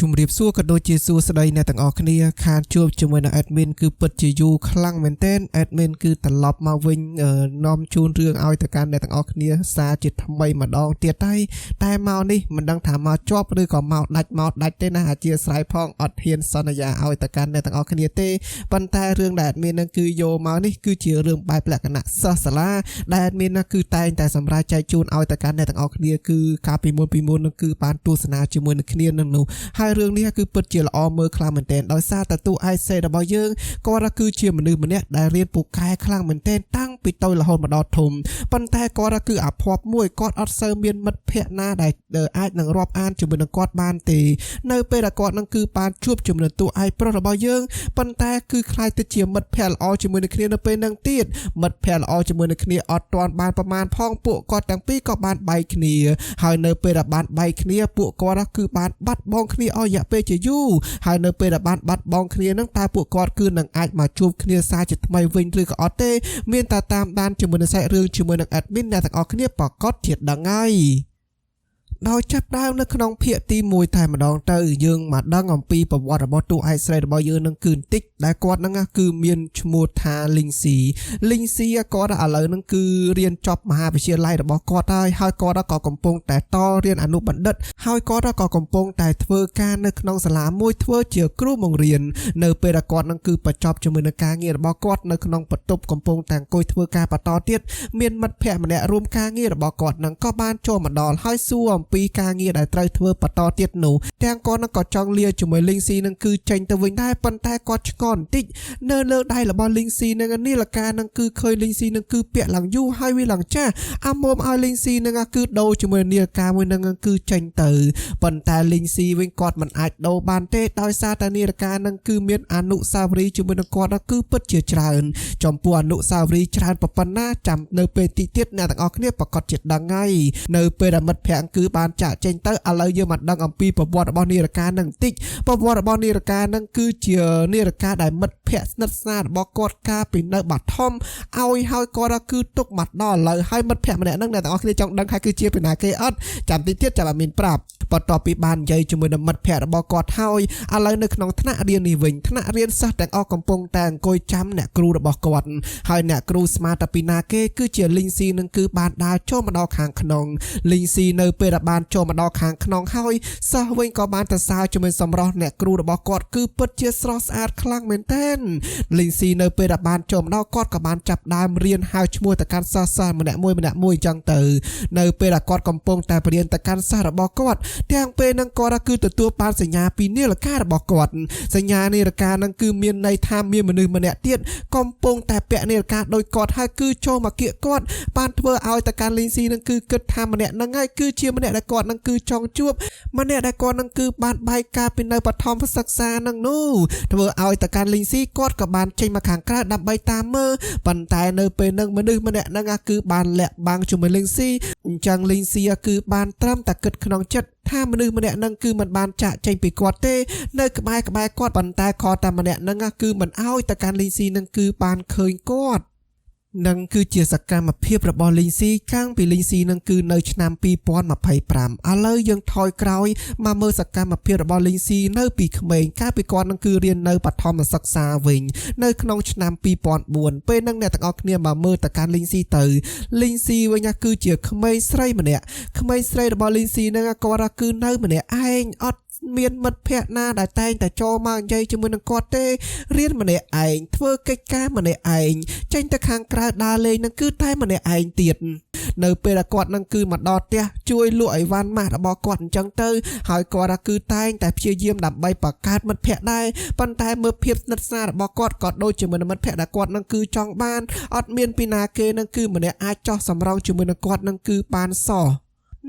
ជំរាបសួរក៏ដូចជាសួស្តីអ្នកទាំងអស់គ្នាខានជួបជាមួយនឹង admin គឺពិតជាយូរខ្លាំងមែនទែន admin គឺត្រឡប់មកវិញអឺនាំជូនរឿងឲ្យទៅកាន់អ្នកទាំងអស់គ្នាសារជាថ្មីម្ដងទៀតហើយតែមកនេះមិនដឹងថាមកជាប់ឬក៏មកដាច់មកដាច់ទេណាអធិស្ឋានផងអត់ហ៊ានសន្យាឲ្យទៅកាន់អ្នកទាំងអស់គ្នាទេប៉ុន្តែរឿងដែល admin នឹងគឺយកមកនេះគឺជារឿងបែបលក្ខណៈសិស្សសាលាដែល admin ណាគឺតែងតែសម្រាប់ចែកជូនឲ្យទៅកាន់អ្នកទាំងអស់គ្នាគឺកាលពីមុនពីមុននឹងគឺបានទស្សនាជាមួយនឹងគ្នានឹងនោះ ហើយរឿងនេះគឺពិតជាល្អមើលខ្លាំងមែនទែនដោយសារតែតួឯកសេរបស់យើងគាត់គឺជាមនុស្សម្នាក់ដែលរៀនពូកែខ្លាំងមែនទែនតាំងពីតូចរហូតមកដល់ធំប៉ុន្តែគាត់គឺអាភ័ព្វមួយគាត់អត់សូវមានមិត្តភ័ក្តិណាដែលអាចនឹងរាប់អានជាមួយនឹងគាត់បានទេនៅពេលដែលគាត់នឹងគឺបានជួបជាមួយនឹងតួឯកប្រុសរបស់យើងប៉ុន្តែគឺក្លាយទៅជាមិត្តភ័ក្តិល្អជាមួយនឹងគ្នានៅពេលហ្នឹងទៀតមិត្តភ័ក្តិល្អជាមួយនឹងគ្នាអត់ទាន់បានប្រមាណផងពួកគាត់ទាំងពីរក៏បានបែកគ្នា ហើយនៅពេលដែលបានបែកគ្នាពួកគាត់គឺបានបាត់បង់គ្នាអស់រយៈពេលជាយូរហើយនៅពេលដែលបានបាត់បង់គ្នានឹងតើពួកគាត់គឺនឹងអាចមកជួបគ្នាសារជាថ្មីវិញឬក៏អត់ទេមានតែតាមដានជាមួយនឹងសាច់រឿងជាមួយនឹង admin អ្នកទាំងអស់គ្នាប្រកាសជាដឹងហើយដោយចាប់ដើមនៅក្នុងភាគទី1តែម្ដងទៅយើងមកដឹងអំពីប្រវត្តិរបស់តួឯកស្រីរបស់យើងនឹងគឺបន្តិចដែលគាត់នឹងគឺមានឈ្មោះថាលីងស៊ីលីងស៊ីគាត់ឥឡូវនឹងគឺរៀនចប់មហាវិទ្យាល័យរបស់គាត់ហើយហើយគាត់ក៏កំពុងតែតរៀនអនុបណ្ឌិតហើយគាត់ក៏កំពុងតែធ្វើការនៅក្នុងសាលាមួយធ្វើជាគ្រូបង្រៀននៅពេលដែលគាត់នឹងគឺបញ្ចប់ជាមួយនឹងការងាររបស់គាត់នៅក្នុងបន្ទប់កំពុងតែអង្គុយធ្វើការបន្តទៀតមានមិត្តភ័ក្តិម្នាក់រួមការងាររបស់គាត់នឹងក៏បានចូលមកដល់ហើយសួរអំពីការងារដែលត្រូវធ្វើបន្តទៀតនោះទាំងគាត់នឹងក៏ចង់លាជាមួយលីងស៊ីនឹងគឺចេញទៅវិញដែរប៉ុន្តែគាត់ឆ្ងល់បន្តិចនៅលើដៃរបស់លីងស៊ីនឹងនាឡិកានឹងគឺឃើញលីងស៊ីនឹងគឺពាក់ឡើងយូរហើយវាឡើងចាស់អាមុំឲ្យលីងស៊ីនឹងគឺដូរជាមួយនាឡិកាមួយនឹងគឺចេញទៅប៉ុន្តែលីងស៊ីវិញគាត់មិនអាចដូរបានទេដោយសារតែនាឡិកានឹងគឺមានអនុស្សាវរីយ៍ជាមួយនឹងគាត់គឺពិតជាច្រើនចំពោះអនុស្សាវរីយ៍ច្រើនប៉ុណ្ណាចាំនៅពេលទីទៀតអ្នកទាំងអស់គ្នាប្រកាសជាដឹងហើយនៅពេលដែលមិត្តភក្តិគឺបានចាក់ចេញទៅឥឡូវយើងមកដឹងអំពីប្រវត្តិរបស់នាឡិកានឹងបន្តិចប្រវត្តិរបស់នាឡិកានឹងគឺជានាឡិកាដែលមិត្តភក្តិស្និទ្ធស្នាលរបស់គាត់កាលពីនៅបាធំឲ្យហើយគាត់គឺទុកមកដល់ឥឡូវហើយមិត្តភក្តិម្នាក់ហ្នឹងអ្នកទាំងអស់គ្នាចង់ដឹងថាគឺជាពីណាគេអត់ចាំតិចទៀតចាំអត់មានប្រាប់បន្ទាប់ពីបាននិយាយជាមួយនឹងមិត្តភក្តិរបស់គាត់ហើយឥឡូវនៅក្នុងថ្នាក់រៀននេះវិញថ្នាក់រៀនសិស្សទាំងអស់កំពុងតែអង្គុយចាំអ្នកគ្រូរបស់គាត់ហើយអ្នកគ្រូស្មាតពីណាគេគឺជាលីងស៊ីនឹងគឺបានដើរចូលមកដល់ខាងក្នុងលីងស៊ីនៅពេលដែលបានចូលមកដល់ខាងក្នុងហើយសិស្សវិញក៏បានទៅសើជាមួយសម្រស់អ្នកគ្រូរបស់គាត់គឺពិតជាស្រស់ស្អាតខ្លាំងមែនទែនលីងស៊ីនៅពេលដែលបានចូលមកដល់គាត់ក៏បានចាប់ដើមរៀនហៅឈ្មោះទៅកាន់សិស្សសិស្សម្នាក់មួយម្នាក់មួយអញ្ចឹងទៅនៅពេលដែលគាត់កំពុងតែបរៀនទៅកាន់សិស្សរបស់គាត់ទាំងពេលហ្នឹងគាត់គឺទទួលបានសញ្ញាពីនាឡិការបស់គាត់សញ្ញានាឡិកាហ្នឹងគឺមានន័យថាមានមនុស្សម្នាក់ទៀតកំពុងតែពាក់នាឡិកាដូចគាត់ហើយគឺចូលមកគៀកគាត់បានធ្វើឲ្យតកាន់លីងស៊ីហ្នឹងគឺគិតថាម្នាក់ហ្នឹងហើយគឺជាម្នាក់ដែលគាត់ហ្នឹងគឺចង់ជួបម្នាក់ដែលគាត់ហ្នឹងគឺបានបែកការពីនៅបឋមសិក្សាហ្នឹងនោះធ្វើឲ្យតកាន់លីងស៊ីគាត់ក៏បានចេញមកខាងក្រៅដើម្បីតាមមើលប៉ុន្តែនៅពេលហ្នឹងមនុស្សម្នាក់ហ្នឹងគឺបានលាក់បាំងជាមួយលីងស៊ីអញ្ចឹងលីងស៊ីគឺបានត្រឹមតែគិតក្នុងចិត្តថាមនុស្សម្នាក់ហ្នឹងគឺមិនបានចាក់ចេញពីគាត់ទេនៅក្បែរក្បែរគាត់ប៉ុន្តែខតែម្នាក់ហ្នឹងគឺមិនអោយតកាន់លីងស៊ីហ្នឹងគឺបានឃើញគាត់នឹងគឺជាសកម្មភាពរបស់លីងស៊ីកាំងពីលីងស៊ីនឹងគឺនៅឆ្នាំ2025ឥឡូវយើងថយក្រោយមកមើលសកម្មភាពរបស់លីងស៊ីនៅពីក្មេងកាលពីគាត់នឹងគឺរៀននៅបឋមសិក្សាវិញនៅក្នុងឆ្នាំ2004ពេលហ្នឹងអ្នកទាំងអស់គ្នាមកមើលតកាន់លីងស៊ីទៅលីងស៊ីវិញណាគឺជាក្មេងស្រីម្នាក់ក្មេងស្រីរបស់លីងស៊ីនឹងគាត់គឺនៅម្នាក់ឯងអត់មានមិត្តភ័ក្តិណាដែលតែងតែចូលមកនិយាយជាមួយនឹងគាត់ទេរៀនម្នាក់ឯងធ្វើកិច្ចការម្នាក់ឯងចេញទៅខាងក្រៅដើរលេងនឹងគឺតែម្នាក់ឯងទៀតនៅពេលដែលគាត់នឹងគឺមកដល់ផ្ទះជួយលក់អីវ៉ាន់ម៉ាស់របស់គាត់អញ្ចឹងទៅហើយគាត់គឺតែងតែព្យាយាមដើម្បីបង្កើតមិត្តភ័ក្តិដែរប៉ុន្តែមើលភាពស្និទ្ធស្នាលរបស់គាត់ក៏ដូចជាមួយនឹងមិត្តភ័ក្តិដែលគាត់នឹងគឺចង់បានអត់មានពីណាគេនឹងគឺម្នាក់អាចចោះសម្រងជាមួយនឹងគាត់នឹងគឺបានសោះ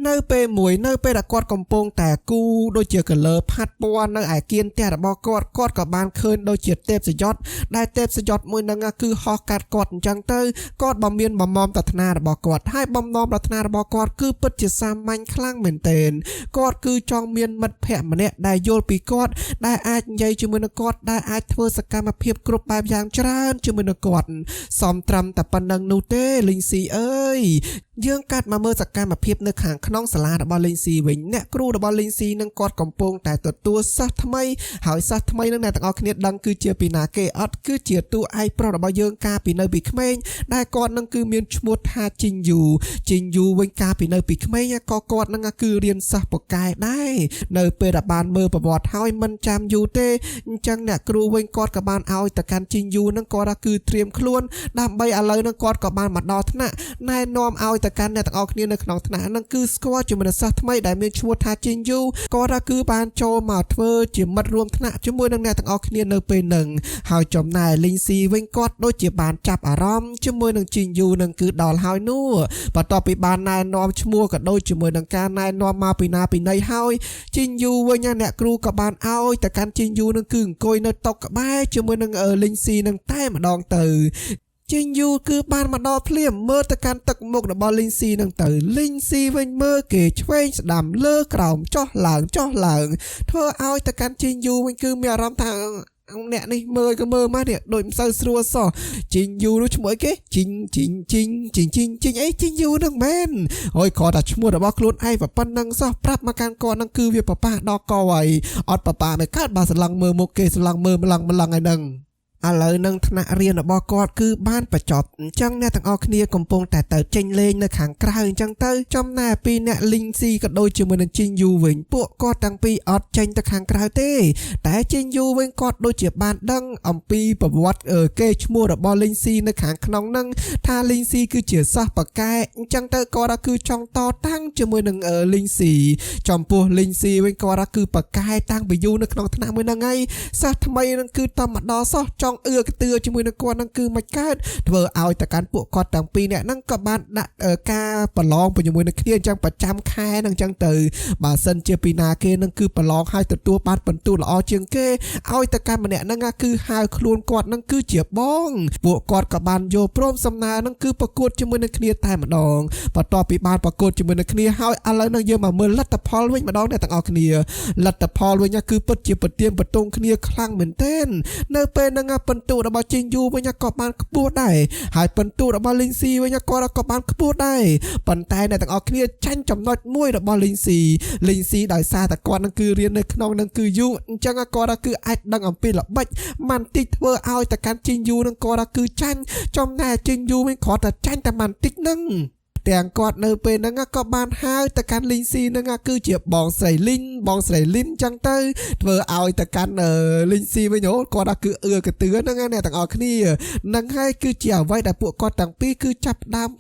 នៅពេលមួយនៅពេលដែលគាត់កំពុងតែគូដូចជាកលើផាត់ពណ៌នៅឯគៀនផ្ទះរបស់គាត់គាត់ក៏បានឃើញដូចជាទេពសយត់ដែលទេពសយត់មួយហ្នឹងគឺហោះកាត់គាត់អញ្ចឹងទៅគាត់បើមានបំណងប្រាថ្នារបស់គាត់ហើយបំណងប្រាថ្នារបស់គាត់គឺពិតជាសាមញ្ញខ្លាំងមែនទែនគាត់គឺចង់មានមិត្តភ័ក្តិម្នាក់ដែលយល់ពីគាត់ដែលអាចនិយាយជាមួយនឹងគាត់ដែលអាចធ្វើសកម្មភាពគ្រប់បែបយ៉ាងច្រើនជាមួយនឹងគាត់សំត្រឹមតែប៉ុណ្្នឹងនោះទេលីងស៊ីអើយ យើងកាត់មកមើលសកម្មភាពនៅខាងក្នុងសាលារបស់លេងស៊ីវិញអ្នកគ្រូរបស់លេងស៊ីនឹងគាត់កំពុងតែទទួលសិស្សថ្មីហើយសិស្សថ្មីនឹងអ្នកទាំងអស់គ្នាដឹងគឺជាពីណាគេអត់គឺជាតួឯកប្រុសរបស់យើងកាលពីនៅពីក្មេងដែលគាត់នឹងគឺមានឈ្មោះថាជីងយូជីងយូវិញកាលពីនៅពីក្មេងក៏គាត់នឹងគឺរៀនសិស្សពូកែដែរនៅពេលដែលបានមើលប្រវត្តិហើយមិនចាំយូរទេអញ្ចឹងអ្នកគ្រូវិញគាត់ក៏បានឲ្យទៅកាន់ជីងយូនឹងគាត់គឺត្រៀមខ្លួនដើម្បីឥឡូវនឹងគាត់ក៏បានមកដល់ថ្នាក់ណែនាំឲ្យទៅកាន់អ្នកទាំងអស់គ្នានៅក្នុងថ្នាក់ហ្នឹងគឺស្គាល់ជាមួយនឹងសិស្សថ្មីដែលមានឈ្មោះថាជីងយូគាត់គឺបានចូលមកធ្វើជាមិត្តរួមថ្នាក់ជាមួយនឹងអ្នកទាំងអស់គ្នានៅពេលហ្នឹងហើយចំណែកលីងស៊ីវិញគាត់ដូចជាបានចាប់អារម្មណ៍ជាមួយនឹងជីងយូនឹងគឺដល់ហើយនោះបន្ទាប់ពីបានណែនាំឈ្មោះក៏ដូចជាមួយនឹងការណែនាំមកពីណាពីណីហើយជីងយូវិញអ្នកគ្រូក៏បានឲ្យទៅកាន់ជីងយូនឹងគឺអង្គុយនៅតុក្បែរជាមួយនឹងលីងស៊ីនឹងតែម្ដងទៅជីងយូគឺបានមកដល់ភ្លាមមើលទៅកាន់ទឹកមុខរបស់លីងស៊ីនឹងទៅលីងស៊ីវិញមើលគេឆ្វេងស្ដាំលើក្រោមចុះឡើងចុះឡើងធ្វើឲ្យទៅកាន់ជីងយូវិញគឺមានអារម្មណ៍ថាអ្នកនេះមើលក៏មើលមកនេះដូចមិនសូវស្រួលសោះជីងយូនោះឈ្មោះអីគេជីងជីងជីងជីងជីងជីងអីជីងយូនឹងមែនហើយគ្រាន់តែឈ្មោះរបស់ខ្លួនឯងប៉ុណ្្នឹងសោះប្រាប់មកកាន់គាត់នឹងគឺវាប្រប៉ះដល់កហើយអត់ប្រប៉ះមិនកើតបើស្រឡឹងមើលមុខគេស្រឡឹងមើលម្លឹងម្លឹងឯហ្នឹងឥឡូវនឹងថ្នាក់រៀនរបស់គាត់គឺបានបញ្ចប់អញ្ចឹងអ្នកទាំងអស់គ្នាកំពុងតែទៅចេញលេងនៅខាងក្រៅអញ្ចឹងទៅចំណែកពីអ្នកលីងស៊ីក៏ដូចជាមួយនឹងជីងយូវិញពួកគាត់ទាំងពីរអត់ចេញទៅខាងក្រៅទេតែជីងយូវិញគាត់ដូចជាបានដឹងអំពីប្រវត្តិគេឈ្មោះរបស់លីងស៊ីនៅខាងក្នុងហ្នឹងថាលីងស៊ីគឺជាសិស្សបកែអញ្ចឹងទៅគាត់គឺចង់តតាំងជាមួយនឹងលីងស៊ីចំពោះលីងស៊ីវិញគាត់គឺបកែតាំងពីយូរនៅក្នុងថ្នាក់មួយហ្នឹងហើយសិស្សថ្មីហ្នឹងគឺតមកដល់សោះចង់អឿកទឿជាមួយនឹងគាត់ហ្នឹងគឺមិនកើតធ្វើឲ្យតកាន់ពួកគាត់ទាំងពីរនាក់ហ្នឹងក៏បានដាក់ការប្រឡងជាមួយនឹងគ្នាអញ្ចឹងប្រចាំខែហ្នឹងអញ្ចឹងទៅបើសិនជាពីណាគេហ្នឹងគឺប្រឡងឲ្យទទួលបានពិន្ទុល្អជាងគេឲ្យតកាន់ម្នាក់ហ្នឹងគឺហៅខ្លួនគាត់ហ្នឹងគឺជាបងពួកគាត់ក៏បានយកព្រមសំណើហ្នឹងគឺប្រកួតជាមួយនឹងគ្នាតែម្ដងបន្ទាប់ពីបានប្រកួតជាមួយនឹងគ្នាហើយឥឡូវហ្នឹងយើងមកមើលលទ្ធផលវិញម្ដងអ្នកទាំងអស់គ្នាលទ្ធផលវិញគឺពិតជាប្រទៀមប្រទងគ្នាខ្លាំងមែនទែននៅពេលហ្នឹងពិន្ទុរបស់ជីងយូវិញក៏បានខ្ពស់ដែរហើយពិន្ទុរបស់លីងស៊ីវិញគាត់ក៏បានខ្ពស់ដែរប៉ុន្តែអ្នកទាំងអស់គ្នាចាញ់ចំណុចមួយរបស់លីងស៊ីលីងស៊ីដោយសារតែគាត់នឹងគឺរៀននៅក្នុងនឹងគឺយូអញ្ចឹងគាត់គឺអាចដឹងអំពីល្បិចម៉ាន់តិចធ្វើឲ្យតែកាន់ជីងយូនឹងគាត់គឺចាញ់ចំណែកជីងយូវិញគ្រាន់តែចាញ់តែម៉ាន់តិចនឹងទាំងគាត់នៅពេលហ្នឹងក៏បានហៅទៅកាន់លីងស៊ីហ្នឹងគឺជាបងស្រីលីងបងស្រីលីនចឹងទៅធ្វើឲ្យទៅកាន់លីងស៊ីវិញអូគាត់គឺអឿកទឿហ្នឹងអ្នកទាំងអស់គ្នានឹងហើយគឺជាអ្វីដែលពួកគាត់ទាំងពីរគឺចាប់ដើម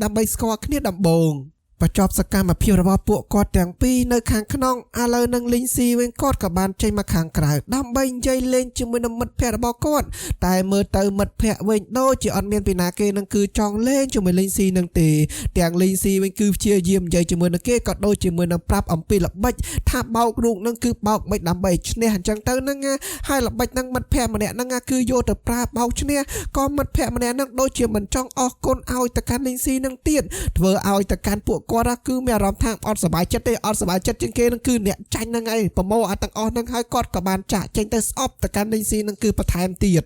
ដើម្បីស្គាល់គ្នាដំបូងបញ្ចប់សកម្មភាពរបស់ពួកគាត់ទាំងពីរនៅខាងក្នុងឥឡូវនឹងលីងស៊ីវិញគាត់ក៏បានចេញមកខាងក្រៅដើម្បីនិយាយលេងជាមួយនឹងមិត្តភ័ក្តិរបស់គាត់តែមើលទៅមិត្តភ័ក្តិវិញដូចជាអត់មានពីណាគេនឹងគឺចង់លេងជាមួយលីងស៊ីនឹងទេទាំងលីងស៊ីវិញគឺព្យាយាមនិយាយជាមួយនឹងគេក៏ដូចជាមួយនឹងប្រាប់អំពីល្បិចថាបោករូបនឹងគឺបោកមិនដើម្បីឈ្នះអញ្ចឹងទៅនឹងហើយល្បិចនឹងមិត្តភ័ក្តិម្នាក់នឹងគឺយកទៅប្រើបោកឈ្នះក៏មិត្តភ័ក្តិម្នាក់នឹងដូចជាមិនចង់អស់គុណឲ្យទៅកាន់លីងស៊ីនឹងទៀតធ្វើឲ្យទៅកាន់ពួកគាត់គឺមានអារម្មណ៍ថាអត់សប្បាយចិត្តទេអត់សប្បាយចិត្តជាងគេនឹងគឺអ្នកចាញ់ហ្នឹងឯងប្រមូលអាទាំងអស់ហ្នឹងហើយគាត់ក៏បានចាក់ចេញទៅស្អប់ទៅកាន់លីងស៊ីនឹងគឺបន្ថែមទៀត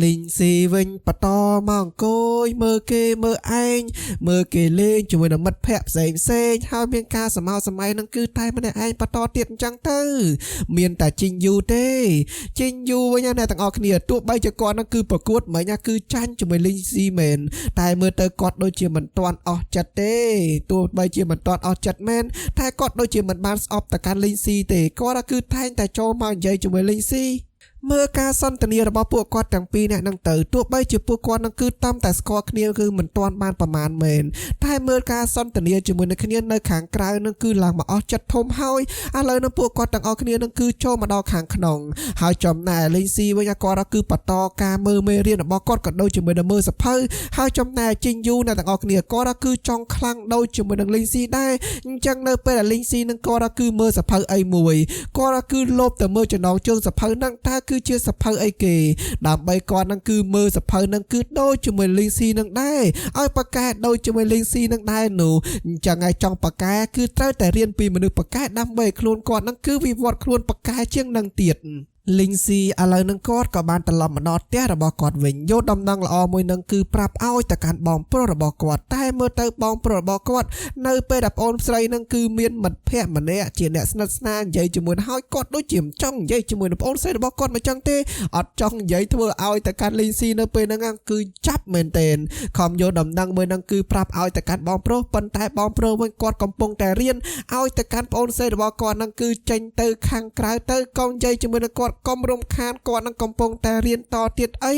លីងស៊ីវិញបន្តមកអង្គុយមើលគេមើលឯងមើលគេលេងជាមួយនឹងមិត្តភ័ក្តិផ្សេងផ្សេងហើយមានការសមោសម័យនឹងគឺតែម្នាក់ឯងបន្តទៀតអញ្ចឹងទៅមានតែជីងយូទេជីងយូវិញណាទាំងអស់គ្នាទោះបីជាគាត់នឹងគឺប្រកួតមិញគឺចាញ់ជាមួយលីងស៊ីមែនតែមើលទៅគាត់ដូចជាមិនទាន់អស់ចិត្តទេទោះបីជាមិនទាន់អស់ចិត្តមែនតែគាត់ដូចជាមិនបានស្អប់ទៅកាន់លីងស៊ីទេគាត់គឺតែងតែចូលមកនិយាយជាមួយលីងស៊ីមើលការសន្ទនារបស់ពួកគាត់ទាំងពីរនាក់នឹងទៅទោះបីជាពួកគាត់នឹងគឺតំតែស្គាល់គ្នាគឺមិនទាន់បានប្រមាណមែនតែមើលការសន្ទនាជាមួយនឹងគ្នានៅខាងក្រៅនឹងគឺឡើងមកអស់ចិត្តធំហើយឥឡូវនឹងពួកគាត់ទាំងអស់គ្នានឹងគឺចូលមកដល់ខាងក្នុងហើយចំណែកលីងស៊ីវិញគាត់គឺបន្តការមើលមេរៀនរបស់គាត់ក៏ដូចជាមួយនឹងមើលសភៅហើយចំណែកជីងយូអ្នកទាំងអស់គ្នាគាត់គឺចង់ខ្លាំងដូចជាមួយនឹងលីងស៊ីដែរអញ្ចឹងនៅពេលដែលលីងស៊ីនឹងគាត់គឺមើលសភៅអីមួយគាត់គឺលោបទៅមើលចំណងជើងសភៅនឹងតើគឺជាសភៅអីគេដើម្បីគាត់នឹងគឺមើលសភៅនឹងគឺដូចជាមួយលីងស៊ីនឹងដែរឲ្យប៉ាកែដូចជាមួយលីងស៊ីនឹងដែរនោះអញ្ចឹងឯងចង់ប៉ាកែគឺត្រូវតែរៀនពីមនុស្សប៉ាកែដើម្បីខ្លួនគាត់នឹងគឺវិវត្តខ្លួនប៉ាកែជាងនឹងទៀត លីងស៊ីឥឡូវនឹងគាត់ក៏បានត្រឡប់មកដល់ផ្ទះរបស់គាត់វិញយកដំណឹងល្អមួយនឹងគឺប្រាប់ឲ្យទៅកាន់បងប្រុសរបស់គាត់តែមើលទៅបងប្រុសរបស់គាត់នៅពេលដែលប្អូនស្រីនឹងគឺមានមិត្តភ័ក្តិម្នាក់ជាអ្នកស្និទ្ធស្នាលនិយាយជាមួយហើយគាត់ដូចជាមិនចង់និយាយជាមួយនឹងប្អូនស្រីរបស់គាត់មិនចឹងទេអត់ចង់និយាយធ្វើឲ្យទៅកាន់លីងស៊ីនៅពេលហ្នឹងគឺចាប់មែនទែនខំយកដំណឹងមួយនឹងគឺប្រាប់ឲ្យទៅកាន់បងប្រុសប៉ុន្តែបងប្រុសវិញគាត់កំពុងតែរៀនឲ្យទៅកាន់ប្អូនស្រីរបស់គាត់នឹងគឺចេញទៅខាងក្រៅទៅកុំនិយាយជាមួយនឹងគាត់កុំរំខានគាត់នឹងកំពុងតែរៀនតទៀតអី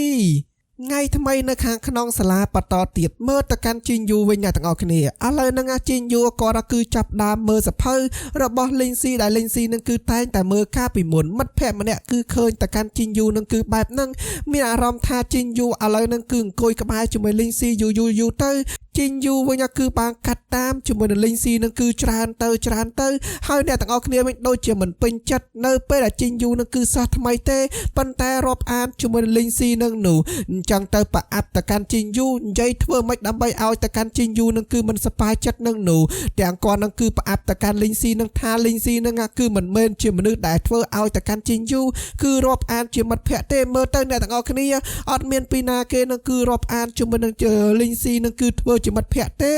ថ្ងៃថ្មីនៅខាងក្នុងសាលាបន្តទៀតមើលទៅកាន់ជីងយូវិញអ្នកទាំងអស់គ្នាឥឡូវហ្នឹងជីងយូគាត់គឺចាប់ដើមមើលសភៅរបស់លីងស៊ីដែលលីងស៊ីនឹងគឺតែងតែមើលកាលពីមុនមិត្តភ័ក្តិម្នាក់គឺឃើញទៅកាន់ជីងយូនឹងគឺបែបហ្នឹងមានអារម្មណ៍ថាជីងយូឥឡូវហ្នឹងគឺអង្គុយក្បែរជាមួយលីងស៊ីយូរយូរយូរទៅជីងយូវិញគឺបានកាត់តាមជាមួយនឹងលីងស៊ីនឹងគឺច្រើនទៅច្រើនទៅហើយអ្នកទាំងអស់គ្នាវិញដូចជាមិនពេញចិត្តនៅពេលដែលជីងយូនឹងគឺសោះថ្មីទេប៉ុន្តែរាប់អានជាមួយនឹងលីងស៊ីនឹងនោះអញ្ចឹងទៅប្រអាប់ទៅកាន់ជីងយូនិយាយធ្វើម៉េចដើម្បីឲ្យទៅកាន់ជីងយូនឹងគឺមិនសប្បាយចិត្តនឹងនោះទាំងគាត់នឹងគឺប្រអាប់ទៅកាន់លីងស៊ីនឹងថាលីងស៊ីនឹងគឺមិនមែនជាមនុស្សដែលធ្វើឲ្យទៅកាន់ជីងយូគឺរាប់អានជាមិត្តភក្តិទេមើលទៅអ្នកទាំងអស់គ្នាអត់មានពីណាគេនឹងគឺរាប់អានជាមួយនឹងលីងស៊ីនឹងគឺធ្វើជាមិត្តភក្តិទេ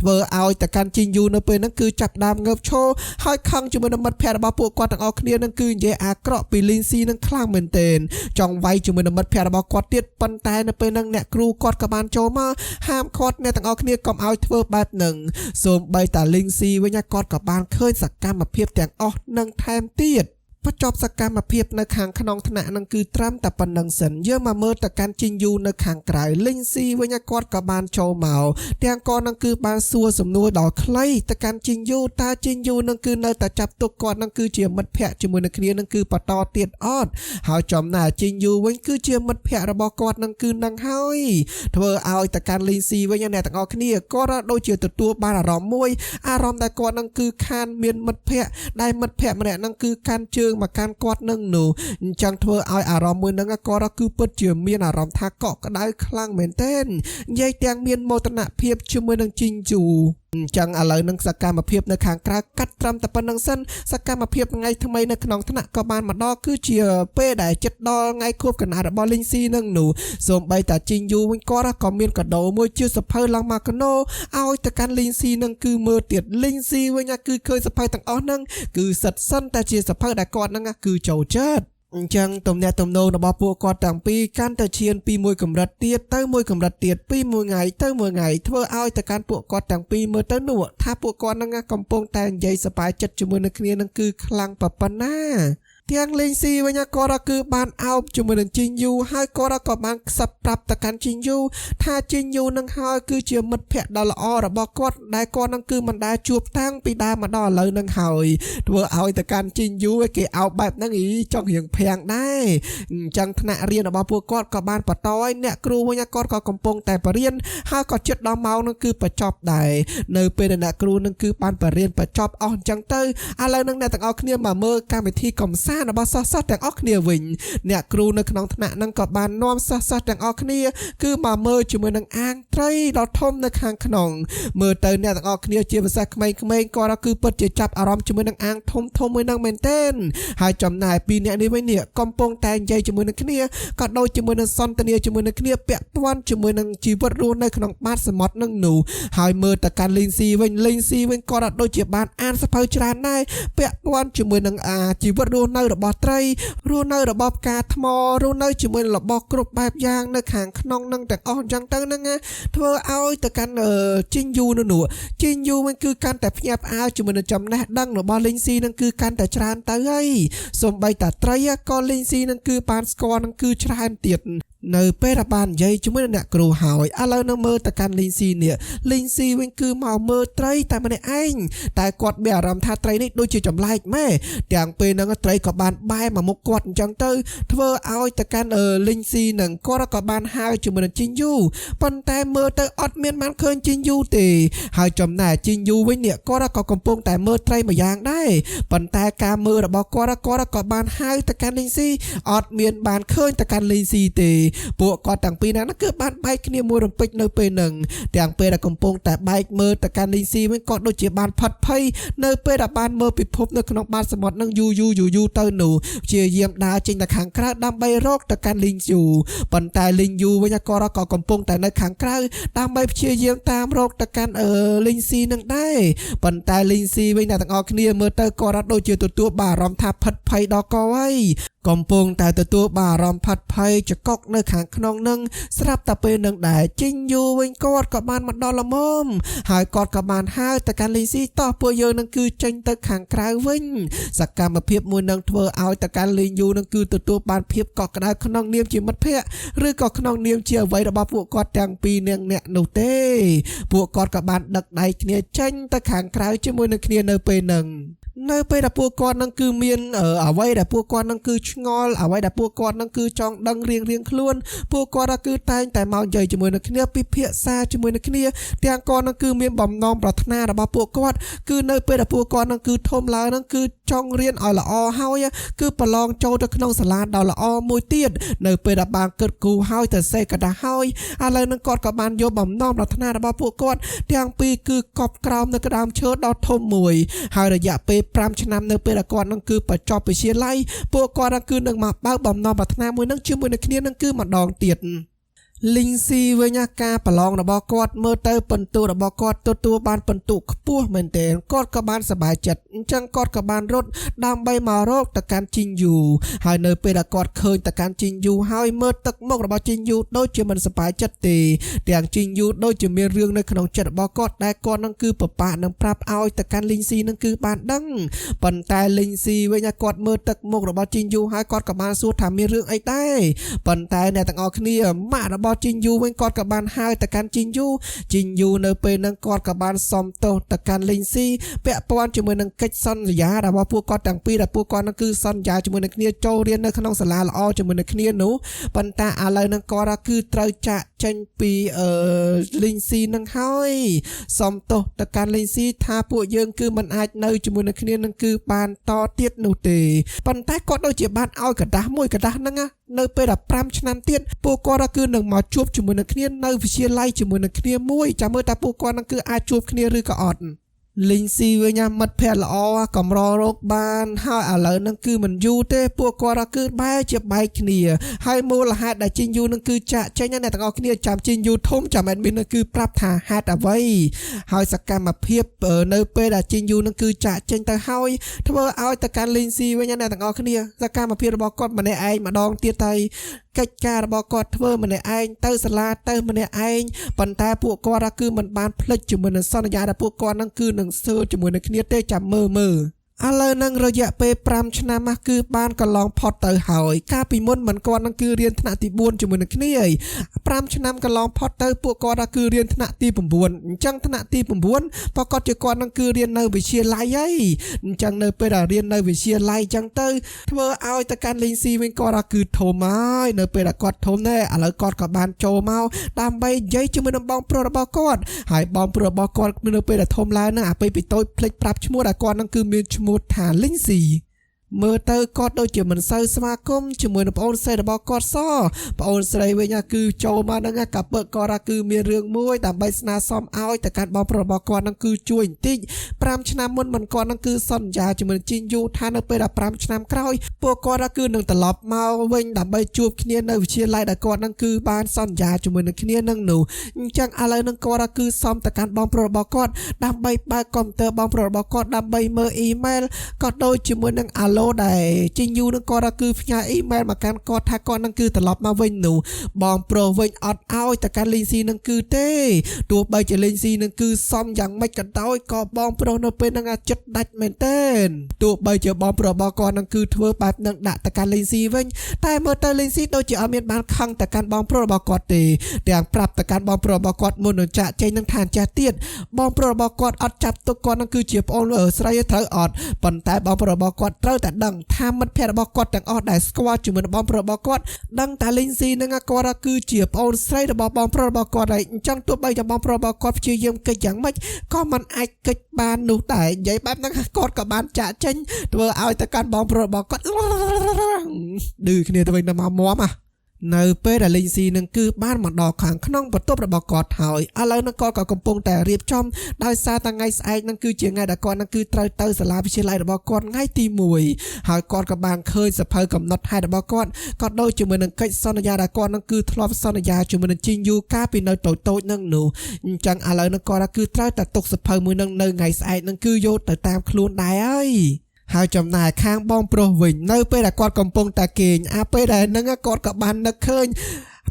ធ្វើឲ្យតកាន់ជីងយូនៅពេលហ្នឹងគឺចាប់ដើមងើបឈរហើយខឹងជាមួយនឹងមិត្តភក្តិរបស់ពួកគាត់ទាំងអស់គ្នានឹងគឺនិយាយអាក្រក់ពីលីងស៊ីនឹងខ្លាំងមែនទែនចង់វាយជាមួយនឹងមិត្តភក្តិរបស់គាត់ទៀតប៉ុន្តែនៅពេលហ្នឹងអ្នកគ្រូគាត់ក៏បានចូលមកហាមឃាត់អ្នកទាំងអស់គ្នាកុំឲ្យធ្វើបែបហ្នឹងសូម្បីតាលីងស៊ីវិញគាត់ក៏បានឃើញសកម្មភាពទាំងអស់នឹងថែមទៀតបញ្ចប់សកម្មភាពនៅខាងក្នុងថ្នាក់នឹងគឺត្រឹមតែប៉ុណ្្នឹងសិនយើងមកមើលទៅកាន់ជីងយូនៅខាងក្រៅលីងស៊ីវិញគាត់ក៏បានចូលមកទាំងគាត់នឹងគឺបានសួរសំណួរដល់ខ្លីទៅកាន់ជីងយូតើជីងយូនឹងគឺនៅតែចាប់ទុកគាត់នឹងគឺជាមិត្តភ័ក្តិជាមួយនឹងគ្នានឹងគឺបន្តទៀតអត់ហើយចំណែកជីងយូវិញគឺជាមិត្តភ័ក្តិរបស់គាត់នឹងគឺនឹងហើយធ្វើឲ្យទៅកាន់លីងស៊ីវិញអ្នកទាំងអស់គ្នាគាត់ដូចជាទទួលបានអារម្មណ៍មួយអារម្មណ៍ដែលគាត់នឹងគឺខានមានមិត្តភ័ក្តិដែលមិត្តភ័ក្តិម្នាក់នឹងគឺកាន់ជើងមកកាន់គាត់នឹងនោះអញ្ចឹងធ្វើឲ្យអារម្មណ៍មួយនឹងគាត់គឺពិតជាមានអារម្មណ៍ថាកក់ក្ដៅខ្លាំងមែនទែននិយាយទាំងមានមោទនភាពជាមួយនឹងជីងជូអញ្ចឹងឥឡូវនឹងសកម្មភាពនៅខាងក្រៅកាត់ត្រឹមតែប៉ុណ្្នឹងសិនសកម្មភាពថ្ងៃថ្មីនៅក្នុងថ្នាក់ក៏បានមកដល់គឺជាពេលដែលចិត្តដល់ថ្ងៃខួបកណ្ដាលរបស់លីងស៊ីនឹងនោះសូម្បីតាជីងយូវិញគាត់ក៏មានកដោមួយជាសភៅឡើងមកកណោឲ្យទៅកាន់លីងស៊ីនឹងគឺមើលទៀតលីងស៊ីវិញគឺឃើញសភៅទាំងអស់ហ្នឹងគឺសិតសិនតែជាសភៅដែលគាត់ហ្នឹងគឺចូលចិត្តអញ្ចឹងទំនាក់ទំនងរបស់ពួកគាត់ទាំងពីរកាន់តែឈានពីមួយកម្រិតទៀតទៅមួយកម្រិតទៀតពីមួយថ្ងៃទៅមួយថ្ងៃធ្វើឲ្យទៅកាន់ពួកគាត់ទាំងពីរមើលទៅនោះថាពួកគាត់នឹងកំពុងតែនិយាយសប្បាយចិត្តជាមួយនឹងគ្នានឹងគឺខ្លាំងប៉ុណ្ណាទាំងលេងស៊ីវិញគាត់គឺបានអោបជាមួយនឹងជីងយូហើយគាត់ក៏បានខ្សឹបប្រាប់ទៅកាន់ជីងយូថាជីងយូនឹងហើយគឺជាមិត្តភក្តិដ៏ល្អរបស់គាត់ដែលគាត់នឹងគឺមិនដែលជួបតាំងពីដើមមកដល់ឥឡូវនឹងហើយធ្វើឲ្យទៅកាន់ជីងយូគេអោបបែបហ្នឹងអីចង់រៀងភាំងដែរអញ្ចឹងថ្នាក់រៀនរបស់ពួកគាត់ក៏បានបន្តឲ្យអ្នកគ្រូវិញគាត់ក៏កំពុងតែបរៀនហើយក៏ចិត្តដល់ម៉ោងនឹងគឺបញ្ចប់ដែរនៅពេលដែលអ្នកគ្រូនឹងគឺបានបរៀនបញ្ចប់អស់អញ្ចឹងទៅឥឡូវនឹងអ្នកទាំងអស់គ្នាមកមើលកម្មវិធីកំសាន្តរបស់សិស្សៗទាំងអស់គ្នាវិញអ្នកគ្រូនៅក្នុងថ្នាក់នឹងក៏បាននាំសិស្សៗទាំងអស់គ្នាគឺមកមើលជាមួយនឹងអាងត្រីដ៏ធំនៅខាងក្នុងមើលទៅអ្នកទាំងអស់គ្នាជាពិសេសក្មេងៗគាត់គឺពិតជាចាប់អារម្មណ៍ជាមួយនឹងអាងធំធំមួយនឹងមែនទែនហើយចំណែកពីរអ្នកនេះវិញនេះកំពុងតែនិយាយជាមួយនឹងគ្នាក៏ដូចជាមួយនឹងសន្ទនាជាមួយនឹងគ្នាពាក់ព័ន្ធជាមួយនឹងជីវិតរស់នៅក្នុងបាតសមុទ្រនឹងនោះហើយមើលទៅកាន់លីងស៊ីវិញលីងស៊ីវិញគាត់ដូចជាបានអានសភៅច្រើនដែរពាក់ព័ន្ធជាមួយនឹងអាជីវិតរស់នៅរបស់ត្រីរស់នៅរបស់ផ្កាថ្មរស់នៅជាមួយរបស់គ្រប់បែបយ៉ាងនៅខាងក្នុងនឹងទាំងអស់អញ្ចឹងទៅហ្នឹងណាធ្វើឲ្យទៅកាន់ជីងយូនោះជីងយូវិញគឺកាន់តែភ្ញាក់ផ្អើលជាមួយនឹងចំណេះដឹងរបស់លីងស៊ីនឹងគឺកាន់តែច្រើនទៅហើយសូម្បីតែត្រីក៏លីងស៊ីនឹងគឺបានស្គាល់នឹងគឺច្រើនទៀតនៅពេលដែលបាននិយាយជាមួយនឹងអ្នកគ្រូហើយឥឡូវនៅមើលទៅកាន់លីងស៊ីនេះលីងស៊ីវិញគឺមកមើលត្រីតែម្នាក់ឯងតែគាត់មានអារម្មណ៍ថាត្រីនេះដូចជាចម្លែកម៉ែទាំងពេលហ្នឹងត្រីក៏បានបែរមកមុខគាត់អញ្ចឹងទៅធ្វើឲ្យទៅកាន់លីងស៊ីនឹងគាត់ក៏បានហៅជាមួយនឹងជីងយូប៉ុន្តែមើលទៅអត់មានបានឃើញជីងយូទេហើយចំណែកជីងយូវិញនេះគាត់ក៏កំពុងតែមើលត្រីមួយយ៉ាងដែរប៉ុន្តែការមើលរបស់គាត់គាត់ក៏បានហៅទៅកាន់លីងស៊ីអត់មានបានឃើញទៅកាន់លីងស៊ីទេ ពួកគាត់ទាំងពីរនាក់ហ្នឹងគឺបានបែកគ្នាមួយរំពេចនៅពេលហ្នឹងទាំងពេលដែលកំពុងតែបែកមើលទៅកាន់លីងស៊ីវិញគាត់ដូចជាបានផិតភ័យនៅពេលដែលបានមើលពិភពនៅក្នុងបាតសមុទ្រហ្នឹងយូរយូរយូរយូរទៅនោះព្យាយាមដើរចេញទៅខាងក្រៅដើម្បីរកទៅកាន់លីងយូប៉ុន្តែលីងយូវិញគាត់ក៏កំពុងតែនៅខាងក្រៅដើម្បីព្យាយាមតាមរកទៅកាន់លីងស៊ីនឹងដែរប៉ុន្តែលីងស៊ីវិញអ្នកទាំងអស់គ្នាមើលទៅគាត់ដូចជាទទួលបានអារម្មណ៍ថាផិតភ័យដល់កហើយកំពុងតែទទួលបានអារម្មណ៍ផាត់ភ័យចកុកនៅខាងក្នុងនឹងស្រាប់តែពេលនឹងដែរជីងយូវិញគាត់ក៏បានមកដល់ល្មមហើយគាត់ក៏បានហៅទៅកាន់លីស៊ីតោះពួកយើងនឹងគឺចេញទៅខាងក្រៅវិញសកម្មភាពមួយនឹងធ្វើឲ្យទៅកាន់លីងយូនឹងគឺទទួលបានភាពកក់ក្ដៅក្នុងនាមជាមិត្តភ័ក្តិឬក៏ក្នុងនាមជាអ្វីរបស់ពួកគាត់ទាំងពីរនាក់អ្នកនោះទេពួកគាត់ក៏បានដឹកដៃគ្នាចេញទៅខាងក្រៅជាមួយនឹងគ្នានៅពេលនឹងនៅពេលដែលពួកគាត់នឹងគឺមានអ្វីដែលពួកគាត់នឹងគឺឆ្ងល់អ្វីដែលពួកគាត់នឹងគឺចង់ដឹងរៀងរៀងខ្លួនពួកគាត់គឺតែងតែមកនិយាយជាមួយនឹងគ្នាពិភាក្សាជាមួយនឹងគ្នាទាំងគាត់នឹងគឺមានបំណងប្រាថ្នារបស់ពួកគាត់គឺនៅពេលដែលពួកគាត់នឹងគឺធំឡើងនឹងគឺចង់រៀនឲ្យល្អហើយគឺប្រឡងចូលទៅក្នុងសាលាដ៏ល្អមួយទៀតនៅពេលដែលបានគិតគូរហើយទៅសេកដាហើយឥឡូវនឹងគាត់ក៏បានយកបំណងប្រាថ្នារបស់ពួកគាត់ទាំងពីរគឺកប់ក្រោមនៅក្តាមឈើដ៏ធំមួយហើយរយៈពេល5ឆ្នាំនៅពេលដែលគាត់នឹងគឺបញ្ចប់វិទ្យាល័យពួកគាត់នឹងគឺនឹងមកបើកបំណងប្រាថ្នាមួយនឹងជាមួយនឹងគ្នានឹងគឺម្ដងទៀតលីងស៊ីវិញការប្រឡងរបស់គាត់មើលទៅពិន្ទុរបស់គាត់ទទួលបានពិន្ទុខ្ពស់មែនទែនគាត់ក៏បានសប្បាយចិត្តអញ្ចឹងគាត់ក៏បានរត់ដើម្បីមករកទៅកាន់ជីងយូហើយនៅពេលដែលគាត់ឃើញទៅកាន់ជីងយូហើយមើលទឹកមុខរបស់ជីងយូដូចជាមិនសប្បាយចិត្តទេទាំងជីងយូដូចជាមានរឿងនៅក្នុងចិត្តរបស់គាត់ដែលគាត់នឹងគឺពិបាកនឹងប្រាប់ឲ្យទៅកាន់លីងស៊ីនឹងគឺបានដឹងប៉ុន្តែលីងស៊ីវិញគាត់មើលទឹកមុខរបស់ជីងយូហើយគាត់ក៏បានសួរថាមានរឿងអីដែរប៉ុន្តែអ្នកទាំងអស់គ្នាម៉ាក់របស់ជីងយូវិញគាត់ក៏បានហៅទៅកាន់ជីងយូជីងយូនៅពេលហ្នឹងគាត់ក៏បានសុំទោសទៅកាន់លីងស៊ីពាក់ព័ន្ធជាមួយនឹងកិច្ចសន្យារបស់ពួកគាត់ទាំងពីរដែលពួកគាត់នឹងគឺសន្យាជាមួយនឹងគ្នាចូលរៀននៅក្នុងសាលាល្អជាមួយនឹងគ្នានោះប៉ុន្តែឥឡូវហ្នឹងគាត់គឺត្រូវចាកចេញពីលីងស៊ីនឹងហើយសុំទោសទៅកាន់លីងស៊ីថាពួកយើងគឺមិនអាចនៅជាមួយនឹងគ្នានឹងគឺបានតទៀតនោះទេប៉ុន្តែគាត់ដូចជាបានឲ្យកដាស់មួយកដាស់ហ្នឹងនៅពេលដែល5ឆ្នាំទៀតពួកគាត់គឺនឹងមកជួបជាមួយនឹងគ្នានៅវិទ្យាល័យជាមួយនឹងគ្នាមួយចាំមើលតើពួកគាត់នឹងគឺអាចជួបគ្នាឬក៏អត់លីងស៊ីវិញមិត្តភ័ក្តិល្អកម្ររកបានហើយឥឡូវនឹងគឺមិនយូរទេពួកគាត់គឺបែរជាបែកគ្នាហើយមូលហេតុដែលជីងយូនឹងគឺចាក់ចេញអ្នកទាំងអស់គ្នាចាំជីងយូធំចាំអេដមីននឹងគឺប្រាប់ថាហេតុអ្វីហើយសកម្មភាពនៅពេលដែលជីងយូនឹងគឺចាក់ចេញទៅហើយធ្វើឲ្យទៅកាន់លីងស៊ីវិញអ្នកទាំងអស់គ្នាសកម្មភាពរបស់គាត់ម្នាក់ឯងម្ដងទៀតទៅកិច្ចការរបស់គាត់ធ្វើម្នាក់ឯងទៅសាលាទៅម្នាក់ឯងប៉ុន្តែពួកគាត់គឺមិនបានភ្លេចជាមួយនឹងសន្យាដែលពួកគាត់នឹងគឺនឹងសើជាមួយនឹងគ្នាទេចាំមើលមើលឥឡូវនឹងរយៈពេល5ឆ្នាំគឺបានកន្លងផុតទៅហើយកាលពីមុនមិនគាត់នឹងគឺរៀនថ្នាក់ទី4ជាមួយនឹងគ្នាហើយ5ឆ្នាំកន្លងផុតទៅពួកគាត់គឺរៀនថ្នាក់ទី9អញ្ចឹងថ្នាក់ទី9ប្រកាសជាគាត់នឹងគឺរៀននៅវិទ្យាល័យហើយអញ្ចឹងនៅពេលដែលរៀននៅវិទ្យាល័យអញ្ចឹងទៅធ្វើឲ្យទៅកាន់លីងស៊ីវិញគាត់គឺធំហើយនៅពេលដែលគាត់ធំណែឥឡូវគាត់ក៏បានចូលមកដើម្បីនិយាយជាមួយនឹងបងប្រុសរបស់គាត់ហើយបងប្រុសរបស់គាត់នៅពេលដែលធំឡើងហ្នឹងអាពេលពីតូចភ្លេចប្រាប់ឈ្មោះដែលគាត់នឹងគឺមានឈ្មោះថាលីងស៊ីមើលទៅគាត់ដូចជាមិនសូវស្វាគមន៍ជាមួយនឹងប្អូនស្រីរបស់គាត់សោះប្អូនស្រីវិញគឺចូលមកហ្នឹងកាពើគាត់គឺមានរឿងមួយដើម្បីស្នើសុំឲ្យទៅកាន់បងប្រុសរបស់គាត់ហ្នឹងគឺជួយបន្តិច5ឆ្នាំមុនមិនគាត់ហ្នឹងគឺសន្យាជាមួយជីងយូថានៅពេលដែល5ឆ្នាំក្រោយពួកគាត់គឺនឹងត្រឡប់មកវិញដើម្បីជួបគ្នានៅវិទ្យាល័យដែលគាត់ហ្នឹងគឺបានសន្យាជាមួយនឹងគ្នានឹងនោះអញ្ចឹងឥឡូវហ្នឹងគាត់គឺសុំទៅកាន់បងប្រុសរបស់គាត់ដើម្បីបើកកុំព្យូទ័របងប្រុសរបស់គាត់ដើម្បីមើលអ៊ីមែលក៏ដូចជាមួយនឹងអាឡូដែលជីងយូនឹងគាត់គឺផ្ញើអ៊ីមែលមកកាន់គាត់ថាគាត់នឹងគឺត្រឡប់មកវិញនោះបងប្រុសវិញអត់ឲ្យតែកាន់លីងស៊ីនឹងគឺទេទោះបីជាលីងស៊ីនឹងគឺសំយ៉ាងម៉េចក៏ដោយក៏បងប្រុសនៅពេលនឹងអាចិត្តដាច់មែនទែនទោះបីជាបងប្រុសរបស់គាត់នឹងគឺធ្វើបែបនឹងដាក់តែកាន់លីងស៊ីវិញតែមើលទៅលីងស៊ីដូចជាអត់មានបានខឹងតែកាន់បងប្រុសរបស់គាត់ទេទាំងប្រាប់តែកាន់បងប្រុសរបស់គាត់មុននឹងចាក់ចេញនឹងឋានចាស់ទៀតបងប្រុសរបស់គាត់អត់ចាប់ទុកគាត់នឹងគឺជាប្អូនស្រីត្រូវអត់ប៉ុន្តែបងប្រុសរបស់គាត់ត្រូវតែដឹងថាមិត្តភ័ក្តិរបស់គាត់ទាំងអស់ដែលស្គាល់ជាមួយនឹងបងប្រុសរបស់គាត់ដឹងតែលីងស៊ីនឹងគាត់គឺជាប្អូនស្រីរបស់បងប្រុសរបស់គាត់ហើយអញ្ចឹងទោះបីជាបងប្រុសរបស់គាត់ព្យាយាមកិច្ចយ៉ាងម៉េចក៏មិនអាចកិច្ចបាននោះដែរនិយាយបែបហ្នឹងគាត់ក៏បានចាក់ចេញធ្វើឲ្យទៅកាន់បងប្រុសរបស់គាត់ឌឺគ្នាទៅវិញទៅមកមាំ នៅពេលដែលលីងស៊ីនឹងគឺបានមកដល់ខាងក្នុងបន្ទប់របស់គាត់ហើយឥឡូវនឹងគាត់ក៏កំពុងតែរៀបចំដោយសារតែថ្ងៃស្អែកនឹងគឺជាថ្ងៃដែលគាត់នឹងគឺត្រូវទៅសាលាវិទ្យាល័យរបស់គាត់ថ្ងៃទី1ហើយគាត់ក៏បានឃើញសភៅកំណត់ហេតុរបស់គាត់ក៏ដូចជាមួយនឹងកិច្ចសន្យាដែលគាត់នឹងគឺធ្លាប់សន្យាជាមួយនឹងជីងយូកាលពីនៅតូចៗនឹងនោះអញ្ចឹងឥឡូវនឹងគាត់គឺត្រូវតែទុកសភៅមួយនឹងនៅថ្ងៃស្អែកនឹងគឺយកទៅតាមខ្លួនដែរហើយហើយចំណែកខាងបងប្រុសវិញនៅពេលដែលគាត់កំពុងតែគេងអាពេលដែលហ្នឹងគាត់ក៏បាននឹកឃើញ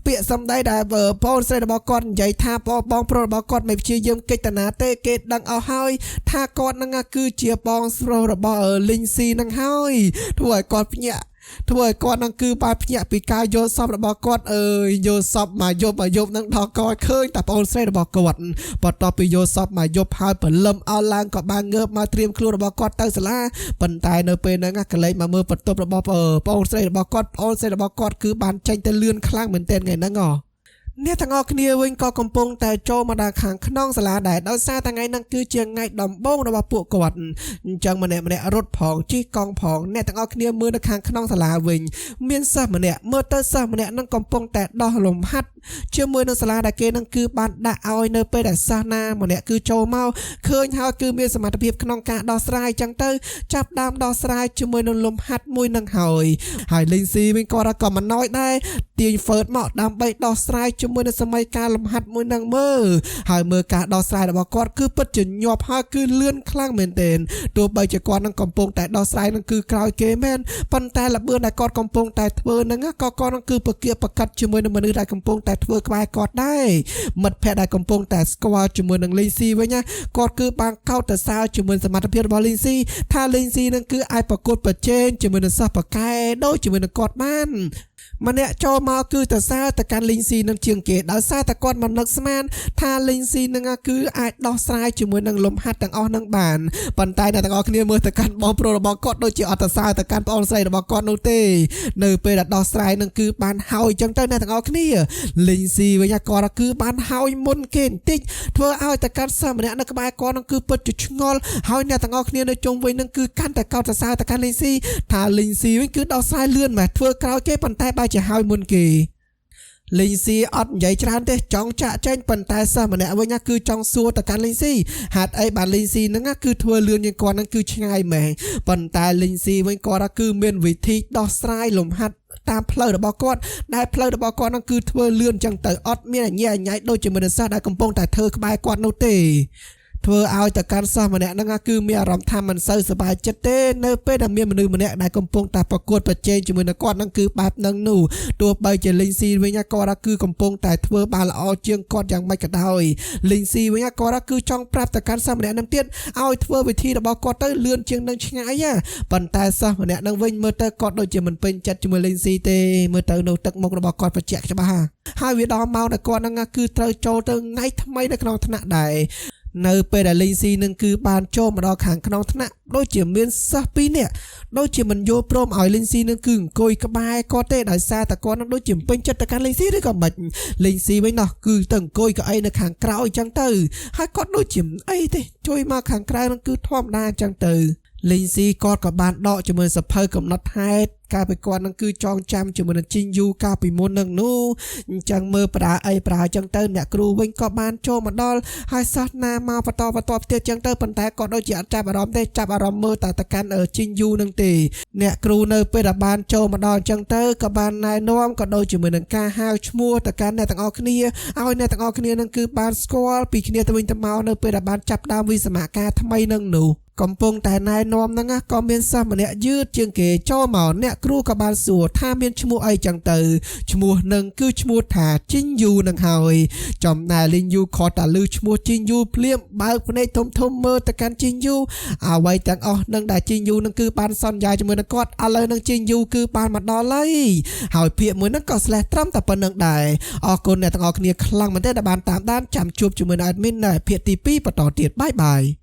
ពាក្យសម្ដីដែលបងស្រីរបស់គាត់និយាយថាបងប្រុសរបស់គាត់មិនព្យាយាមកិច្ចតាណាទេគេដឹងអស់ហើយថាគាត់ហ្នឹងគឺជាបងប្រុសរបស់លីងស៊ីហ្នឹងហើយធ្វើឲ្យគាត់ភ្ញាក់ធ្វើឲ្យគាត់នឹងគឺបានភ្ញាក់ពីការយល់សពរបស់គាត់អើយយល់សពមកយប់មកយប់នឹងដល់កឃើញតែបងស្រីរបស់គាត់បន្ទាប់ពីយល់សពមកយប់ហើយព្រលឹមអោឡើងក៏បានងើបមកត្រៀមខ្លួនរបស់គាត់ទៅសាលាប៉ុន្តែនៅពេលហ្នឹងកលែងមកមើលបន្ទប់របស់បងស្រីរបស់គាត់បងស្រីរបស់គាត់គឺបានចេញទៅលឿនខ្លាំងមែនទែនថ្ងៃហ្នឹងហ៎អ្នកទាំងអស់គ្នាវិញក៏កំពុងតែចូលមកដល់ខាងក្នុងសាលាដែរដោយសារតែថ្ងៃហ្នឹងគឺជាថ្ងៃដំបូងរបស់ពួកគាត់អញ្ចឹងម្នាក់ម្នាក់រត់ផងជិះកង់ផងអ្នកទាំងអស់គ្នាមើលនៅខាងក្នុងសាលាវិញមានសិស្សម្នាក់មើលទៅសិស្សម្នាក់ហ្នឹងកំពុងតែដោះលំហាត់ជាមួយនឹងសាលាដែលគេហ្នឹងគឺបានដាក់ឲ្យនៅពេលដែលសិស្សណាម្នាក់គឺចូលមកឃើញហើយគឺមានសមត្ថភាពក្នុងការដោះស្រាយអញ្ចឹងទៅចាប់ដើមដោះស្រាយជាមួយនឹងលំហាត់មួយនឹងហើយហើយលីងស៊ីវិញគាត់ក៏មិនណយដែរទាញហ្វឺតមកដើម្បីដោះស្រាយជាមួយនឹងសម័យកាលលំហាត់មួយនឹងមើលហើយមើលការដោះស្រាយរបស់គាត់គឺពិតជាញាប់ហើយគឺលឿនខ្លាំងមែនទែនទោះបីជាគាត់នឹងកំពុងតែដោះស្រាយនឹងគឺក្រោយគេមែនប៉ុន្តែល្បឿនដែលគាត់កំពុងតែធ្វើនឹងក៏គាត់នឹងគឺពគាប្រកាត់ជាមួយនឹងមនុស្សដែលកំពុងតែធ្វើក្បែរគាត់ដែរមិត្តភ័ក្តិដែលកំពុងតែស្គាល់ជាមួយនឹងលីងស៊ីវិញណាគាត់គឺបានកោតសរសើរជាមួយសមត្ថភាពរបស់លីងស៊ីថាលីងស៊ីនឹងគឺអាចប្រកួតប្រជែងជាមួយនឹងសិស្សប៉កែដូចជាមួយនឹងគាត់បានម្នាក់ចូលមកគឺតសើទៅកាន់លីងស៊ីនឹងជាងគេដោយសារតែគាត់មិននឹកស្មានថាលីងស៊ីនឹងគឺអាចដោះស្រាយជាមួយនឹងលំហាត់ទាំងអស់នឹងបានប៉ុន្តែអ្នកទាំងអស់គ្នាមើលទៅកាន់បងប្រុសរបស់គាត់ដូចជាអត់តសើទៅកាន់បងស្រីរបស់គាត់នោះទេនៅពេលដែលដោះស្រាយនឹងគឺបានហើយចឹងទៅអ្នកទាំងអស់គ្នាលីងស៊ីវិញគាត់គឺបានហើយមុនគេបន្តិចធ្វើឲ្យទៅកាន់សិស្សម្នាក់នៅក្បែរគាត់នឹងគឺពិតជាឆ្ងល់ហើយអ្នកទាំងអស់គ្នានៅជុំវិញនឹងគឺកាន់តែកោតសរសើរទៅកាន់លីងស៊ីថាលីងស៊ីវិញគឺដោះស្រាយលឿនម៉េះធ្វើក្រោយគេប៉ុន្តែបែរជាហើយមុនគេលីងស៊ីអត់និយាយច្រើនទេចង់ចាក់ចែងប៉ុន្តែសិស្សម្នាក់វិញគឺចង់សួរទៅកាន់លីងស៊ីហេតុអីបានលីងស៊ីហ្នឹងគឺធ្វើលឿនជាងគាត់ហ្នឹងគឺឆ្ងាយមែនប៉ុន្តែលីងស៊ីវិញគាត់គឺមានវិធីដោះស្រាយលំហាត់តាមផ្លូវរបស់គាត់ដែលផ្លូវរបស់គាត់ហ្នឹងគឺធ្វើលឿនចឹងទៅអត់មានអញ្ញាអញ៉ៃដូចជាមនុស្សដែលកំពុងតែធ្វើក្បែរគាត់នោះទេធ្វើឲ្យតកាន់សិស្សម្នាក់ហ្នឹងគឺមានអារម្មណ៍ថាមិនសូវសប្បាយចិត្តទេនៅពេលដែលមានមនុស្សម្នាក់ដែលកំពុងតែប្រកួតប្រជែងជាមួយនឹងគាត់ហ្នឹងគឺបែបហ្នឹងនោះទោះបីជាលីងស៊ីវិញគាត់គឺកំពុងតែធ្វើបានល្អជាងគាត់យ៉ាងម៉េចក៏ដោយលីងស៊ីវិញគាត់គឺចង់ប្រាប់តកាន់សិស្សម្នាក់ហ្នឹងទៀតឲ្យធ្វើវិធីរបស់គាត់ទៅលឿនជាងនឹងឆ្ងាយប៉ុន្តែសិស្សម្នាក់ហ្នឹងវិញមើលទៅគាត់ដូចជាមិនពេញចិត្តជាមួយលីងស៊ីទេមើលទៅនៅទឹកមុខរបស់គាត់បញ្ជាក់ច្បាស់ហើយវាដល់ម៉ោងដែលគាត់ហ្នឹងគឺត្រូវចូលទៅថ្ងៃថ្មីនៅក្នុងថ្នាក់ដែរនៅពេលដែលលីងស៊ីនឹងគឺបានចូលមកដល់ខាងក្នុងថ្នាក់ដូចជាមានសិស្ស2នាក់ដូចជាមិនយល់ព្រមឲ្យលីងស៊ីនឹងគឺអង្គុយក្បែរគាត់ទេដោយសារតែគាត់នឹងដូចជាពេញចិត្តទៅកាន់លីងស៊ីឬក៏មិនលីងស៊ីវិញណោះគឺទៅអង្គុយកៅអីនៅខាងក្រោយអញ្ចឹងទៅហើយគាត់ដូចជាអីទេជួយមកខាងក្រៅនឹងគឺធម្មតាអញ្ចឹងទៅលីងស៊ីគាត់ក៏បានដកជាមួយសភៅកំណត់ហេតុកាលពីគាត់នឹងគឺចងចាំជាមួយនឹងជីងយូកាលពីមុននឹងនោះអញ្ចឹងមើលប្រាអីប្រាអញ្ចឹងទៅអ្នកគ្រូវិញក៏បានចូលមកដល់ហើយសិស្សណាមកបន្តបន្តទៀតអញ្ចឹងទៅប៉ុន្តែគាត់ដូចជាអត់ចាប់អារម្មណ៍ទេចាប់អារម្មណ៍មើលតែទៅកាន់ជីងយូនឹងទេអ្នកគ្រូនៅពេលដែលបានចូលមកដល់អញ្ចឹងទៅក៏បានណែនាំក៏ដូចជាមួយនឹងការហៅឈ្មោះទៅកាន់អ្នកទាំងអស់គ្នាឲ្យអ្នកទាំងអស់គ្នានឹងគឺបានស្គាល់ពីគ្នាទៅវិញទៅមកនៅពេលដែលបានចាប់ដើមវិសមការថ្មីនឹងនោះកំពុងតែណែនាំហ្នឹងក៏មានសិស្សម្នាក់យឺតជាងគេចូលមកអ្នកគ្រូក៏បានសួរថាមានឈ្មោះអីចឹងទៅឈ្មោះនឹងគឺឈ្មោះថាជីងយូនឹងហើយចំណែកលីងយូខតតែឮឈ្មោះជីងយូភ្លាមបើកភ្នែកធំធំមើលទៅកាន់ជីងយូអ្វីទាំងអស់នឹងដែលជីងយូនឹងគឺបានសន្យាជាមួយនឹងគាត់ឥឡូវនឹងជីងយូគឺបានមកដល់ហើយហើយភាគមួយនឹងក៏ស្លេះត្រឹមតែប៉ុណ្្នឹងដែរអរគុណអ្នកទាំងអស់គ្នាខ្លាំងមែនទែនដែលបានតាមដានចាំជួបជាមួយនឹង admin នៅភាគទី2បន្តទៀតបាយបាយ។